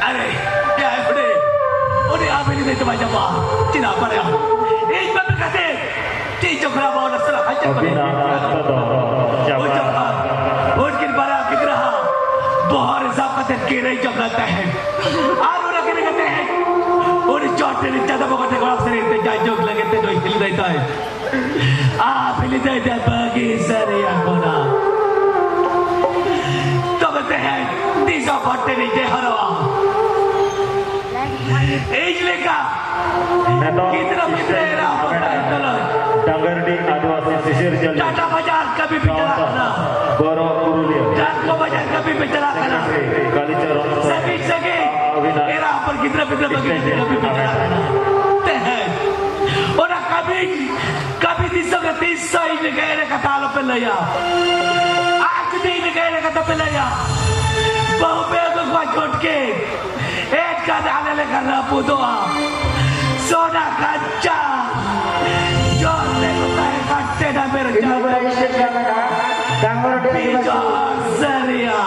ᱟᱨᱮ, ᱮᱭᱟᱭ ᱦᱩᱰᱤᱧ, ᱩᱱᱤ ᱟᱵᱮᱱ ᱤᱫᱤ ᱛᱮ ᱵᱟᱭ ᱧᱟᱢᱚᱜᱼᱟ᱾ ᱪᱮᱫᱟᱜ ᱵᱟᱨᱭᱟ? ᱤᱧ ᱵᱟᱯᱮ ᱠᱟᱛᱮ ᱪᱮᱫ ᱪᱚ ᱠᱷᱟᱨᱟᱯ ᱚᱱᱟ ᱥᱟᱞᱟᱜ ᱦᱟᱡᱟᱨ ᱠᱚ ᱟᱹᱵᱤᱱᱟᱜ ᱚᱠᱛᱚ ᱫᱚ ᱪᱟᱵᱟ᱾ ᱩᱱᱠᱤᱱ ᱵᱟᱨᱭᱟ ᱜᱤᱫᱽᱨᱟᱹ ᱦᱟᱜ ᱵᱚᱦᱚᱜ ᱨᱮ ᱥᱟᱵ ᱠᱟᱛᱮ ᱠᱤᱨᱟᱹᱭ ᱡᱚᱝ ᱠᱟᱱ ᱛᱟᱦᱮᱸᱫ᱾ ᱟᱨ ᱚᱱᱟ ᱠᱤᱨᱟᱹ ᱠᱟᱛᱮ ᱩᱱᱤ ᱪᱚᱴ ᱨᱮ ᱪᱟᱸᱫᱟ ᱵᱚᱸᱜᱟ ᱴᱷᱮᱱ ᱜᱚᱲᱚ ᱥᱮᱨᱮᱧ ᱛᱮ ᱡᱟᱭᱡᱩᱜᱽ ᱞᱟᱹᱜᱤᱫ ᱛᱮ ᱱᱩᱭ ᱦᱤᱞᱫᱟᱹᱭ ᱛᱟᱭ᱾ ᱟᱯᱷᱤᱞᱤ ᱫᱟᱹᱭ ᱫᱟᱹᱭ ᱵᱟᱹᱜᱤ ᱥᱟᱹᱨᱤ ᱟᱠᱚᱱᱟ᱾ ᱛᱚᱵᱮ ᱛᱮᱦᱮᱧ ᱛᱤᱥ ᱦᱚᱸ ᱯᱷᱟᱴᱮ ᱱᱤᱡᱮ ᱦᱚᱨᱚᱜᱼᱟ᱾ ᱤᱧ ᱞᱮᱠᱟ ᱱᱤᱛᱚᱜ ᱜᱤᱫᱽᱨᱟᱹ ᱯᱤᱫᱽᱨᱟᱹ ᱮᱨᱟ ᱦᱚᱯᱚᱱ ᱛᱟᱦᱮᱸ ᱠᱟᱱᱟ᱾ ᱰᱟᱝᱜᱟᱨᱰᱤ ᱟᱹᱫᱤᱵᱟᱹᱥᱤ ᱥᱤᱥᱤᱨ ᱡᱟᱹᱞᱤ ᱴᱟᱴᱟ ᱵᱟᱡᱟᱨ ᱠᱟᱹᱢᱤ ᱯᱮ ᱪᱟᱞᱟᱜ ᱠᱟᱱᱟ᱾ ᱜᱚᱨᱚ ᱯᱩᱨᱩᱞᱤᱭᱟᱹ᱾ ᱰᱟᱝᱠᱚ ᱵᱟᱡᱟᱨ ᱠᱟᱹᱢᱤ ᱯᱮ ᱪᱟᱞᱟᱜ ᱠᱟᱱᱟ᱾ ᱥᱮᱠᱨᱮᱴᱟᱨᱤ ᱠᱟᱞᱤᱪᱚᱨᱚᱱ ᱥᱚᱨᱮᱱ᱾ ᱥᱟᱺᱜᱤᱧ ᱥᱟᱺᱜᱤᱧ ᱟᱹᱵᱤᱱᱟᱜ ᱮᱨᱟ ᱦᱚᱯᱚᱱ ᱜᱤᱫᱽᱨᱟᱹ ᱯᱤᱫᱽᱨᱟᱹ ᱵᱟᱹᱜᱤ ᱠᱟᱛᱮ ᱠᱟᱹᱢᱤ ᱯᱮ ᱪᱟᱞᱟᱜ ᱠᱟᱱᱟ᱾ ᱛᱮᱦᱮᱧ ᱚᱱᱟ ᱠᱟᱹᱢᱤ ᱠᱟᱹᱢᱤ ᱫᱤᱥᱟᱹ ᱜᱮ ᱛᱤᱥ ᱦᱚᱸ ᱤᱧ ᱞᱮᱠᱟ ᱮᱲᱮ ᱠᱟᱛᱷᱟ ᱟᱞᱚᱯᱮ ᱞᱟᱹᱭᱟ᱾ ᱟᱨ ᱡᱩᱫᱤ ᱤᱧ ᱞᱮᱠᱟ ᱮᱲᱮ ᱠᱟᱛᱷᱟ ᱯᱮ ᱞᱟᱹᱭᱟ, ᱵᱟᱹᱦᱩ ᱯᱮ ᱟᱹᱜᱩ ᱠᱚᱣᱟ ᱪᱷᱚᱴᱠᱮ, ᱮᱱᱠᱷᱟᱱ ᱟᱞᱮ ᱞᱮᱠᱟ ᱨᱟᱹᱯᱩᱫᱚᱜᱼᱟ᱾ ᱥᱚᱱᱟ ᱠᱟᱧᱪᱟ ᱡᱚᱨ ᱛᱮ ᱜᱚᱴᱟᱭ ᱠᱟᱴᱮ ᱰᱟᱵᱮᱨ ᱤᱱᱟᱹ ᱯᱚᱨᱮ ᱤᱥᱴᱮᱴ ᱜᱟᱱ ᱢᱮᱱᱟᱜᱼᱟ, ᱰᱟᱝᱜᱚᱨ ᱰᱮᱢ ᱵᱤᱡᱚᱭ ᱥᱟᱹᱨᱤᱭᱟ᱾